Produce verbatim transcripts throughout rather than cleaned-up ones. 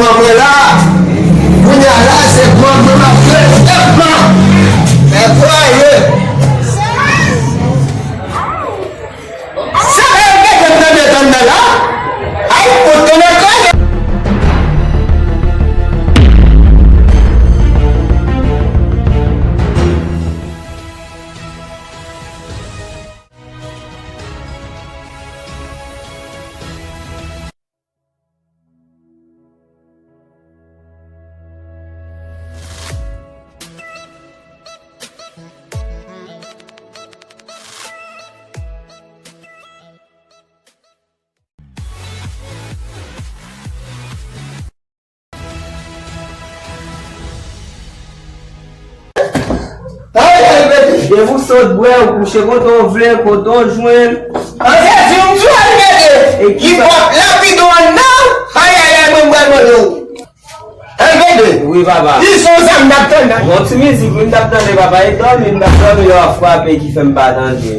Mwen la, kounye a la, se pran mwen m ap jwe sèlman. Mèt mwen ye. Sa va yo mete m nan detann nan la. Ay, kote nan kòd. Ay, ay, bebe. Depi w sot bwè, ou kouche kote w vle, kote w jwenn. An Jezi, m di w al gade. E ki sa? Hip-hop, lapide w anndan. Ay, ay, ay, mwen, m pral mande w. Al gade. Wi, papa. Ki son sa m t ap tande? Bon, ti mizik, wi, m t ap tande, papa. E dòmi, m t ap dòmi lè w ap frape ki fè m pa tande.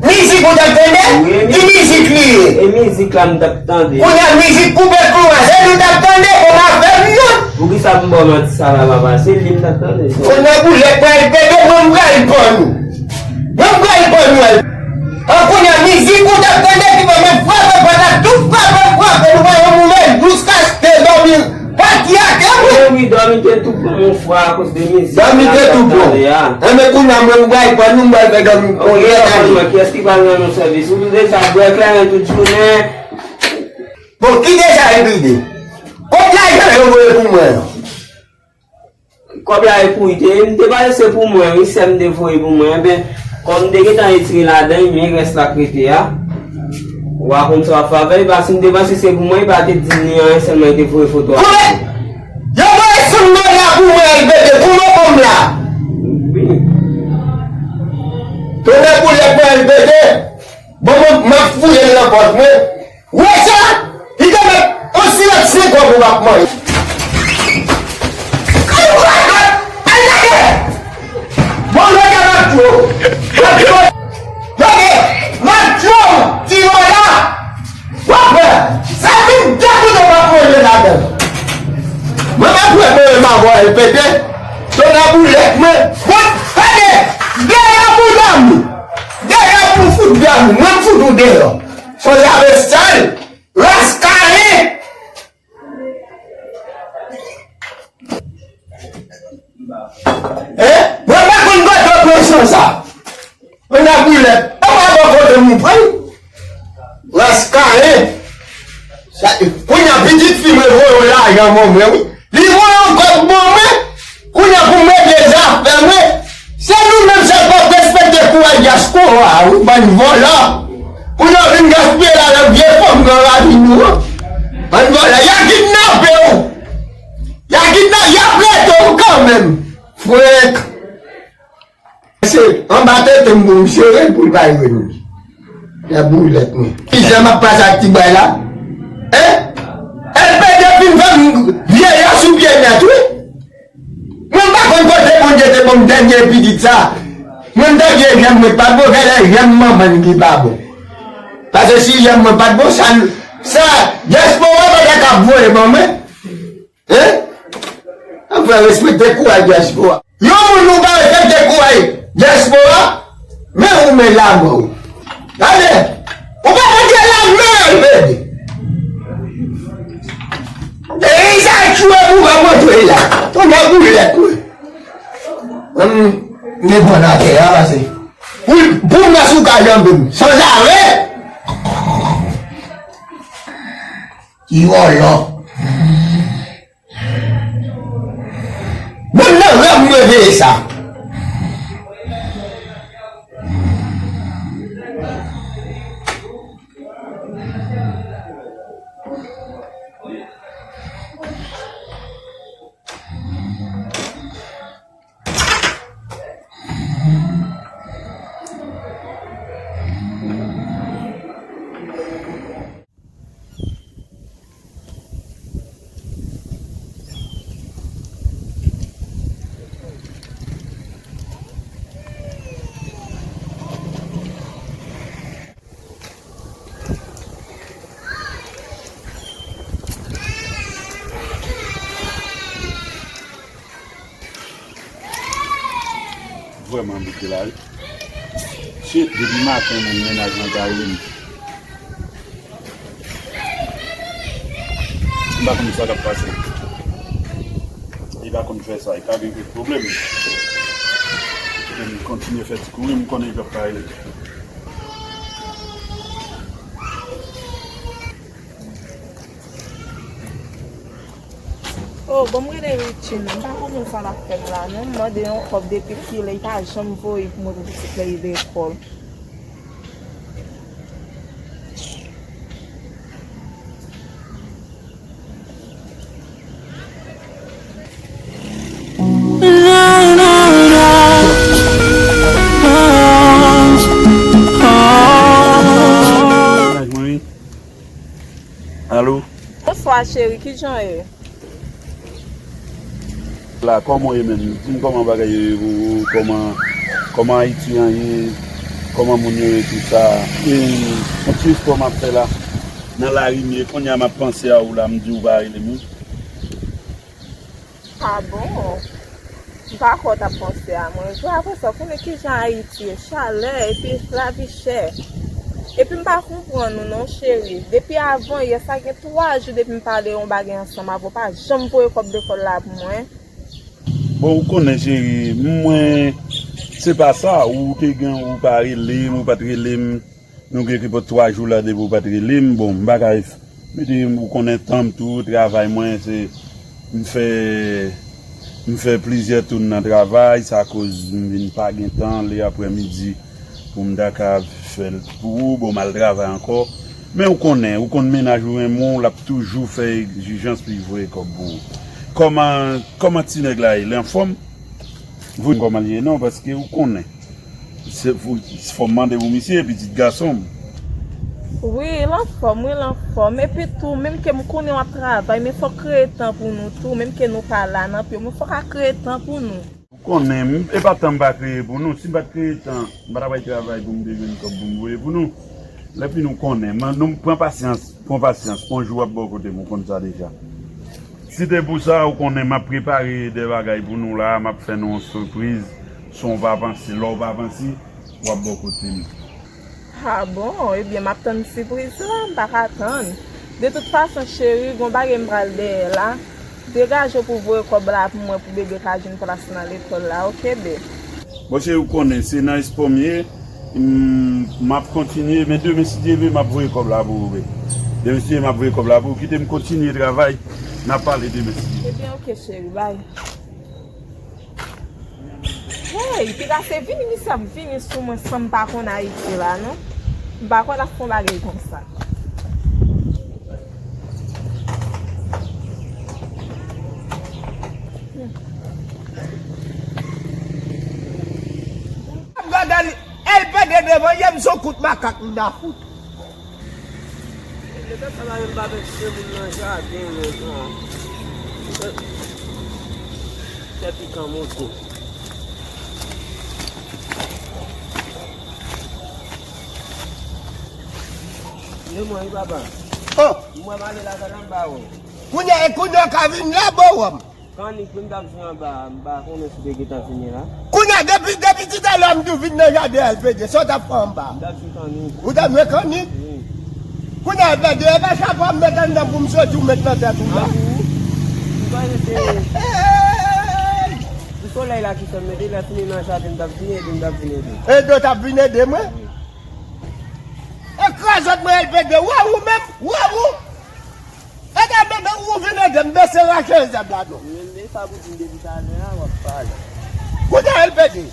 Mizik ou t ap tande? Wi, e ki mizik li ye? E mizik la m t ap tande. Kounye a mizik koupe klou a, se li w t ap tande, bon, m ap fè m non. Poukisa m ba w manti sa la, papa? Se li m t ap tande, so. Kounye a boulèt pral pete, mwen m pral pann ou. Mwen m pral pann ou. An kounye a mizik ou t ap tande ki fè mwen frape pòt la, tout frape m frape, nou pa yon mouvè jiskaske te dòmi. Pati a te bon. Wi, wi, dòmi te tou bon, mon frè, akoz de mizik. Dòmi te tou bon. Enben, kounye a mwen, m pral pran nou, m pral fè dòmi. Ok, pran mwen, kiyès ki pral rann nou sèvis? Ou deja bwè kleren tout jounen. Bon, ki deja enplide? Kot lajan yo voye pou mwen an? Kòb la e pou li te ye, m te panse se pou mwen, wi, sè m te voye pou mwen. Enben, kòm m te gentan retire ladan, men rès la k rete a. Ou pa konn sa w ap fè avè l, paske m te panse se pou mwen, li pa te di m ni anyen, sèlman li te voye foto a. Koupe! Yo voye san dola pou mwen, L P D, koupe pòm la. Wi. Tonnè boulèt mwen, L P D. Bon, mwen, m ap fouye l nan pòch mwen. Wè sa? Li te mèt yon silòt senk kòb ou p ap manje. Al lage! Bon, lage Matyo! Matyo! Lage! Matyo! Ti Lola! W ap wè! Sa vin dekoute w p ap manje ladan l. Mwen p ap wè mwen avè w pete. Tonnè boulèt mwen. Bon, tande! Dèyè pou dòmi! Dèyè pou fout dòmi! Mwen m fout ou deyò! Son lave sal! Ras kare! Hein? Mwen pa konn kote w pran san sa. Mwen nan boulèt. Ou pa bon kote m pran l. Ras kare. Sa, kounye a pitit fi mwen voye yon lajan ban mwen, wi. Li voye yon kòb ban mwen. Kounye a pou m regle zafè mwen. Se nou menm sa k pap respekte kouraj dyaspora a, wi, bann vòlò. Pou nou vin gaspiye lajan vye fanm nan ravin nou an. Bann vòlò, y a kidnape w. Y a kidna-, y ap rete w kanmenm. Frenk. Se anba tete m pou m sere l pou l pa jwenn li. Nan boulèt mwen. Kijan m ap pase ak ti bway la? Hein? L P D fin fè m vye yas sou pye nèt, wi. Mwen pa konn kote Bondye te ban m dènye pitit sa. Mwen m ta gen jèm mwen pa bon, genlè jèm manman n ki pa bon. Paske si jèm mwen pa t bon, sa, sa, dyaspora pa ta ka voye ban mwen. Hein? Ann fè respekte kouraj dyaspora. Yon moun nou pa respekte kouraj dyaspora, men ou men lanmò w. Gade, ou pa montre lanmò w, bebe. E sa tchwe pou pa montre la. Tonnè boulèt, wi. Hum, men bon atè a, pase. Pou, pou mwen sou ka janbe m. Sanzave! Ti vòlò. Menm nan rèv mwen veye sa. Kòman bouke la, wi. Shit, depi maten, menm mennaj mwen pa rele m. M pa konn sa k ap pase. Li pa konn fè sa, li ka gen kèk pwoblèm. Epi m kontinye fè ti kouri, m konnen li p ap ka rele. Oh, bon, m rele Richie, non. M pa konprann sa l ap fè m la, non. M mande yon kòb depi kilè, li pa janm voye pou mwen pou pitit la rive lekòl. Alo? Bonswa, cheri, kijan w ye? La, kòman w ye menm? Di m kòman bagay yo ye pou ou, kòman, kòman Ayiti an ye, kòman moun yo ye, tou sa. E, yon ti espò m ap fè la. Nan lari m ye, kounye a m ap panse a ou la, m di ou pa rele m, wi. Ah bon? M pa kwè w t ap panse a mwen vre. Apre sa, w konnen kijan Ayiti ye, chalè, epi lavi chè. Epi m pa konprann ou non, cheri. Depi avan yè, sa gen twa jou depi m pale yon bagay ansanm avè w, w pa janm voye kòb lekòl la pou mwen. Bon, ou konnen, cheri, mwen, se pa sa, ou te gen, ou pa rele m, ou pa t rele m. Nou gen kipòt twa jou la depi w pa t rele m. Bon, m pa ka mete, ou konnen tan m tou, travay mwen, se, m fè, m fè plizyè toun nan travay, sa koz m vin pa gen tan, lè aprèmidi, pou m ta ka fè l pou ou. Bon, m al travay ankò. Men ou konnen, ou konn mennaj ou renmen w, l ap toujou fè egzijans pou l voye kòb pou ou. Kòman, kòman ti nèg la ye? Li anfòm? Vre kòman li ye non, paske ou konnen. Se pou, fò m mande pou misye, pitit gason m. Wi, l anfòm, wi, l anfòm. Epi tou, menm ke m konnen w ap travay, men fò w kreye tan pou nou tou, menm ke nou pa la nan pye, men fò w ka kreye tan pou nou. Ou konnen, m, e pa tan m pa kreye pou nou. Si m pa t kreye tan, m pa t ap al travay pou m te jwenn kòb pou m voye pou nou. Lè fini ou konnen, man, nou pran pasyans, pran pasyans. On jou w ap bò kote m, ou konn sa deja. Si te pou sa, ou konnen m ap prepare de bagay pou nou la, m ap fè nou yon sipriz, san w pa panse, lè w pa panse, w ap bò kote m. Ah bon, ebyen m ap tann sipriz la, m pa ka tann. De tout fason, cheri, gon bagay m pral dèyè la. Degaje w pou voye kòb la pou mwen pou bebe ka jwenn plas nan lekòl la, oke, babe? Bon, cheri, ou konnen, se nan espò m ye. M, m ap kontinye, men demen, si Dye vle, m ap voye kòb la pou ou, bebe. Demen, si Dye vle, m ap voye kòb la pou ou. Kite m kontinye travay. N ap pale demen, si Dye vle. Ebyen, oke, cheri, bay. Hey, piga se vini misye ap vini sou mwen san m pa konn Ayiti la, non. M pa kwè l ap fè yon bagay konsa. M gade li, L P D devan yè m, se yon kout makak m ta fout. Leta sa la menm pa vèse moun nan jaden, men jan. Tèt pikan moto. Yo mwen wi papa. Oh! Mwen m ale lakay la m pa wè w. Kounye a, kounye a w ka vin la, bon wòm. Kannik wi m t ap jwe anba a, m pa konnen si w te gentan fini la. Kounye a, depi, depi talè a m di w vin nan jaden L P D, sa w t ap fè anba a? M t ap jwe kannik. Ou t ap jwe kannik? Wi. Kounye a, L P D, e pa chapo a m met anndan pou m soti, ou met nan tèt ou la. An pou ou? M konnen se pou solèy la ki fè m mete, lè fini nan jaden m t ap vin ede, m t ap vin ede. Ede w t ap vin ede mwen? Wi. E krazòt mwen L P D, wè ou menm, wè ou. Ede m, ede ou vin ede m bese rache zèb la non. Mwen menm sa pou di m depi talè a w ap pale. Kounye a L P D.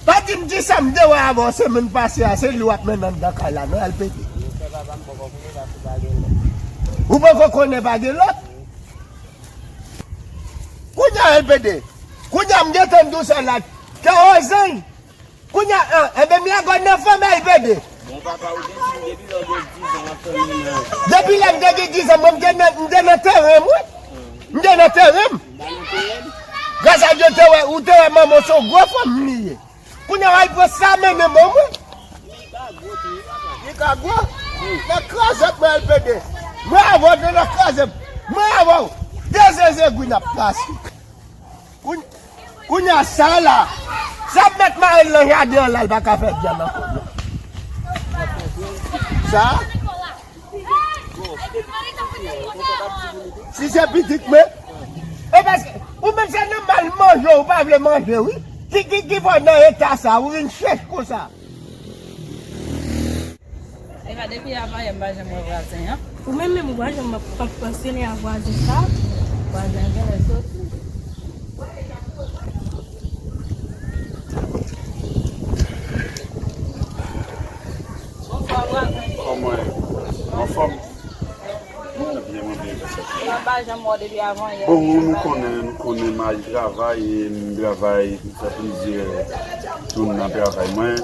Pa di m di sa m te wè avè w semèn pase a, se li w ap mennen anndan kay la non L P D. Mwen fè papa m poko konnen paske pa gen lòt. Ou poko konnen pa gen lòt? Kounye a L P D. Kounye a m gentan di w sa la. Kè ozanj. Kounye a, an, enben m lagòd nan fanm L P D. Bon, papa, ou gen di m depi lè w gen diz an w ap fè mennaj. Depi lè m te gen diz an, mwen m te nan, m te nan teren m, wi. M te nan teren m. M pa nan teren m. Gras a Dye, te wè, ou te wè manman w se yon gwo fanm li ye. Kounye a, w al pran sa mennen ban mwen. Li ka gwo tou, wi, papa. Li ka gwo? Wi. Nan krazèt mwen L P D. Mwen avè w, nan krazèt. Mwen avè w. De zezegri n ap pase. Kounye Kounye a sa la, sa ap mèt mare l nan jaden an la, l pa ka fè vyann ankò non. Sa? Si se pitit mwen, e paske ou menm se nan mal manje ou pa vle manje wi. Ki, ki, ki fè w nan eta sa, ou vin chèch konsa. Eva, depi avan yè m pa janm wè vwazen an. Ou menm menm ou pa janm ap, ap panse li a vwazen sa. Vwazen an genlè soti. Bonswa vwazen. Kòman w ye? Anfòm? Mwen byen, mwen byen, mèsi. Mwen pa janm wè w depi avan yè. Bon, nou konnen, nou konnen m al travay, e m travay, m fè plizyè toune nan travay mwen.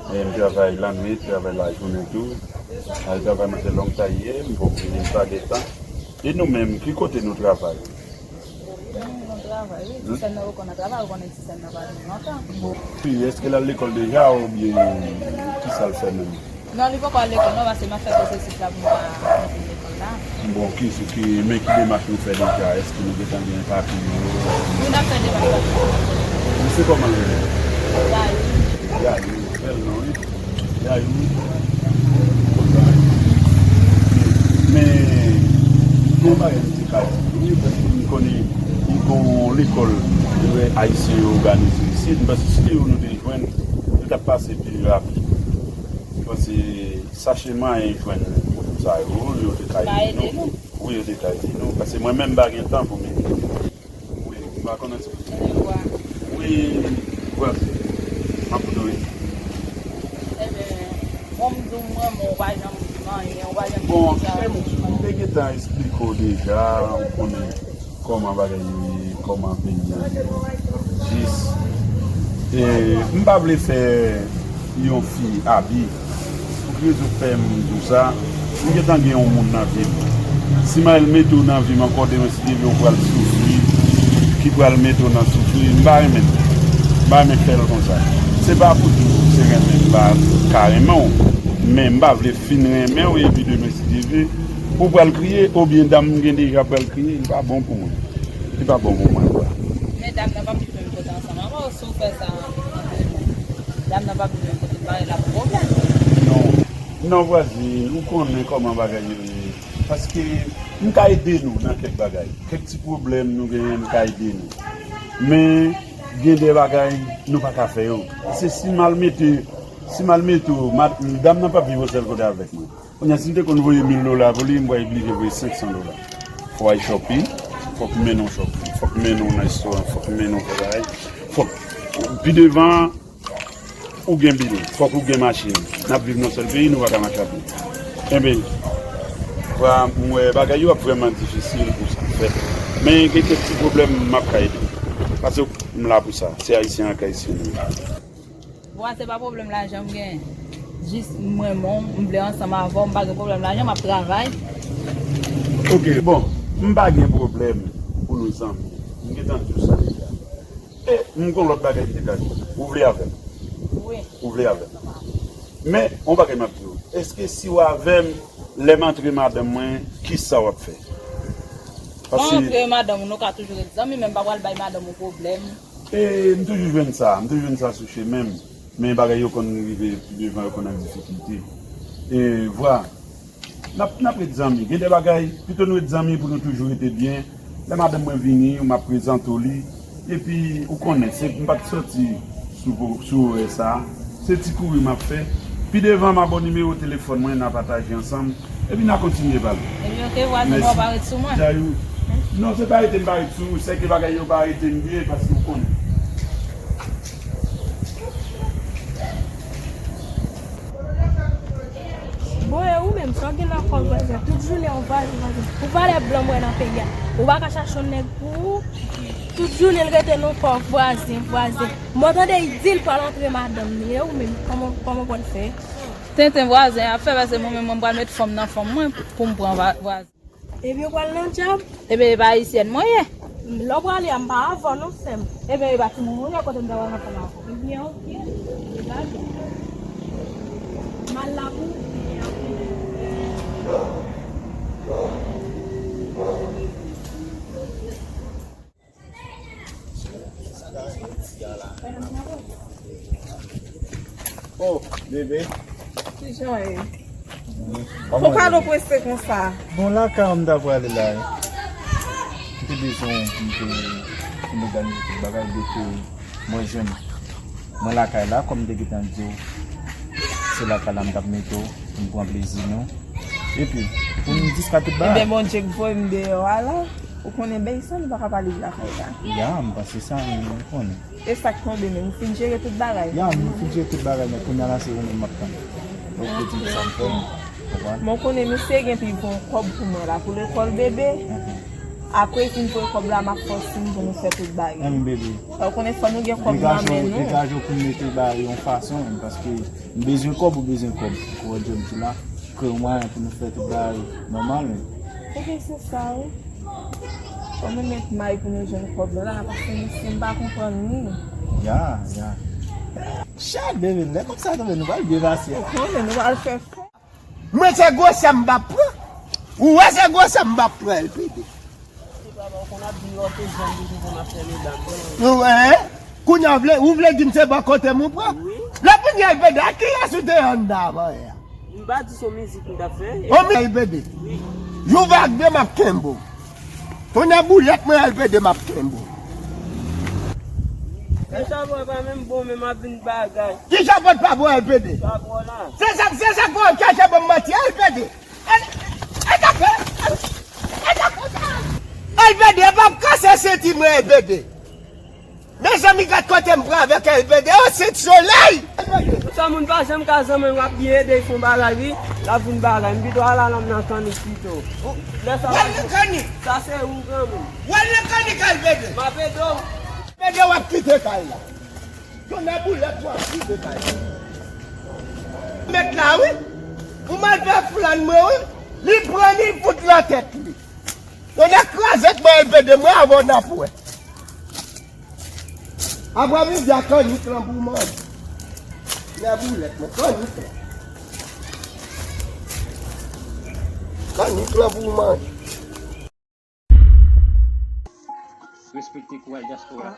E m travay lannwit, travay lajounen tou. Al travay mwen se long tay ye, m poko vini, m pa gen tan. E nou menm, ki kote nou travay? Nou travay, wi. Ti sè n nan rekonèt travay, ou konnen ti sè n nan pa vin lontan. Bon. Fi, èske l al lekòl deja oubyen kisa l fè menm? Non, li poko al lekòl non, paske m ap fè pwosesis la pou m ka mete l lekòl la. Bon, ki, ki, men ki demach nou fè deja? Èske nou gentan gen papye yo? Wi, n ap fè demach papye yo. Misye kòman l rele? Yayou. Yayou, bèl non, wi. Yayou. Men, gen bagay m te ka di, wi, paske m konnen li gon lekòl, lè Ayisyen yo òganize isit, m panse si se yo nou te jwenn, nou t ap pase pi rapid. Paske sa chemen jwenn moun sa yo, yo te ka ede nou. Wi, yo te ka ede nou. Paske mwen menm m pa gen tan pou m ede. Wi, m pa konnen si. Wi, vwazen. M ap koute wi. Ebyen, bon, m di w mwen, men w pa janm di m anyen, w pa janm di m sa. Bon, m te gentan eksplike w deja, ou konnen kòman bagay yo ye, kòman peyi a ye. Jis, e, m pa vle fè yon fi abi. Pou ki rezon k fè m di w sa? M gentan gen yon moun nan vi m. Si m al mete w nan vi m ankò, demen si Dye vle, ou pral soufri, ki pral mete w nan soufri. M pa renmen, m pa renmen fè l konsa. Se pa pou di w se renmen m pa ka renmen w, men m pa vle fin renmen w epi demen si Dye vle, ou pral kriye, oubyen dam m gen deja pral kriye, li pa bon pou mwen. Li pa bon pou mwen, kwa. Men dam nan p ap vin menm kote ansanm avè w, si w fè sa, dam nan p ap vin menm kote, m pare l ap pwoblèm. Non, non, vwazin, ou konnen kòman bagay yo ye. Paske m ka ede nou nan kèk bagay. Kèk ti pwoblèm nou genyen, m ka ede nou. Men, gen de bagay, nou pa ka fè yo. Se si m al mete, si m al mete w, ma-, dam nan p ap viv yon sèl kote avèk mwen. Kounye a, si m te konn voye mil dola pou li, m pral blije voye senk san dola. Fò w al shopping, fòk m mennen w shopping, fòk m mennen w nan restoran, fòk m mennen w fè bagay, fòk, pi devan, ou gen bil, fòk ou gen machin. N ap viv nan sèl peyi, nou pa ka mache a pye. Enben, vwa, m wè bagay yo ap vrèman difisil pou sa fèt. Men gen kèk ti pwoblèm m ap ka ede. Paske m la pou sa. Se Ayisyen ak Ayisyen nou ye. Vwa, se pa pwoblèm lajan m gen. Jis m renmen w, m vle ansanm avè w, m pa gen pwoblèm lajan, m ap travay. Ok, bon, m pa gen pwoblèm pou nou zanmi. M gentan di w sa deja. E m gon lòt bagay ki te ka di w. Ou vle avè m? Wi. Ou vle avè m? Men, yon bagay m ap di w. Èske si w avè m, lè m antre madanm mwen, kisa w ap fè? Paske antre madanm ou, nou ka toujou ret zanmi, men m pa pral bay madanm ou pwoblèm. E m toujou jwenn sa, m toujou jwenn sa sou chemen m. Men bagay yo konn rive pi devan, yo konn ak difikilte. E vwa, n ap, n ap ret zanmi. Gen de bagay, pito nou ret zanmi pou nou toujou rete byen. Lè madanm mwen vini, m ap prezante w li. Epi, ou konnen, se, m pa t sòti sou, sou orè sa a. Se ti kouri m ap fè. Pi devan, m a ba w nimewo telefòn mwen, n a pataje ansanm. Epi n a kontinye pale. Ebyen, oke, vwazen, men w pa ret sou mwen. Jayou. Non, se pa rete m pa ret sou ou, se ke bagay yo pa rete m byen, paske ou konnen. Bon, e ou menm, sa w gen nan kò w, vwazen? Tout jounen, yon vwazen, vwazen. Ou valè blan m wè nan peyi a. Ou pa ka chache yon nèg pou ou. Tout jounen, l rete nan kò w, vwazen, vwazen. Mwen tande, l di l pral antre madanm li. E ou menm, kòman, kòman w pral fè? Tenten vwazen ap fè, paske mwen menm mwen pral met fanm nan fanm mwen pou m pran va-, vwazen. Ebyen, ou pral nan djab? Ebyen, e pa ayisyèn mwen ye. Lè w prale a, m pa avè w non, sè m. Ebyen, e pa timoun ou ye, kote m ta pral nan fanm avè w? Ebyen, oke. Gade. M al la pou ou. Ebyen, oke. Sa k Oh, bebe. Kijan w ye? Poukwa w prese konsa? Bon, lakay ou m ta prale la. M te bezwen pou m te, pou m òganize tout bagay, depi mwen jwenn mwen lakay la, kòm m te gentan di w, se lakay la m t ap mete w, pou m pran plezi nou. Epi, pou m diska tout bagay. Ebyen, Bondye k voye m deyò a la. Ou konnen bèy sa, nou pa ka pale de lakay la. Ya, m panse sa, m konnen. E sa k tonbe menm, ou fin jere tout bagay? Ya, m fin jere tout bagay, men kounye a la se ou menm m ap tann. Donk, ou di m sa m fè, m konprann. Men w konnen misye gen pi bon kòb pou mwen la, pou lekòl bebe. Apre l fin voye kòb la, m ap fòse m pou nou fè tout bagay. Enben, bebe. Ou konnen fò nou gen kòb nan men nou. Degaje w pou m mete bagay yon fason, paske m bezwen kòb, ou bezwen kòb. Ou wè, John, ki la. Kreye yon mwayen pou nou fè tout bagay nòmal, wi. Ebyen, se sa, wi. Fò nou met may pou nou jwenn kòb la, paske misye m pa konprann li. Ya, ya. Chat, bebe, lè kòb sa tonbe, nou pral byen pase. Ou konnen, nou pral fè fò. Mwen, se gwosè m p ap pran. Ou wè, se gwosè m p ap pran, L P D. Ou wè, hein? Kounye a, ou vle, ou vle di m se bò kote m ou pran? Wi. Lè kounye a, L P D, a kiyès ou te anndan avan yè a? M pa di se yon mizik m t ap fè. Yon mizik, L P D? Wi. Yon vag de m ap kenbe w. Tonnè boulèt mwen, L P D, m ap kenbe w. Kisa bò pa menm bon, men m ap vin bagay. Kisa bò pa bon, L P D? Kisa bò la? Se sa, se sa k fè w chache ban m manti, L P D. L P D, e p ap kase senti mwen, L P D. Mezanmi, gad kote m pran avèk L P D, o sent solèy! Sa moun pa janm ka zanmi w ap byen ede fon bagay, wi. L ap vin bagay. M pito al al nan kannik pito. Lè sa w al nan kannik? Sa se ou, granmoun. W al nan kannik, L P D. M ap ede w. L P D, w ap kite kay la. Tonnè boulèt, w ap kite kay la. Mèt la, wi. Pou m al fè flàn mwen, wi. Li pran, li fout nan tèt li. Tonnè kraze k mwen, L P D, mwen avè w n ap wè. Aprè midi a, kannik lan pou manje. Lè boulèt mwen, kannik lan. Kannik lan pou manje. Respekte kouraj dyaspora.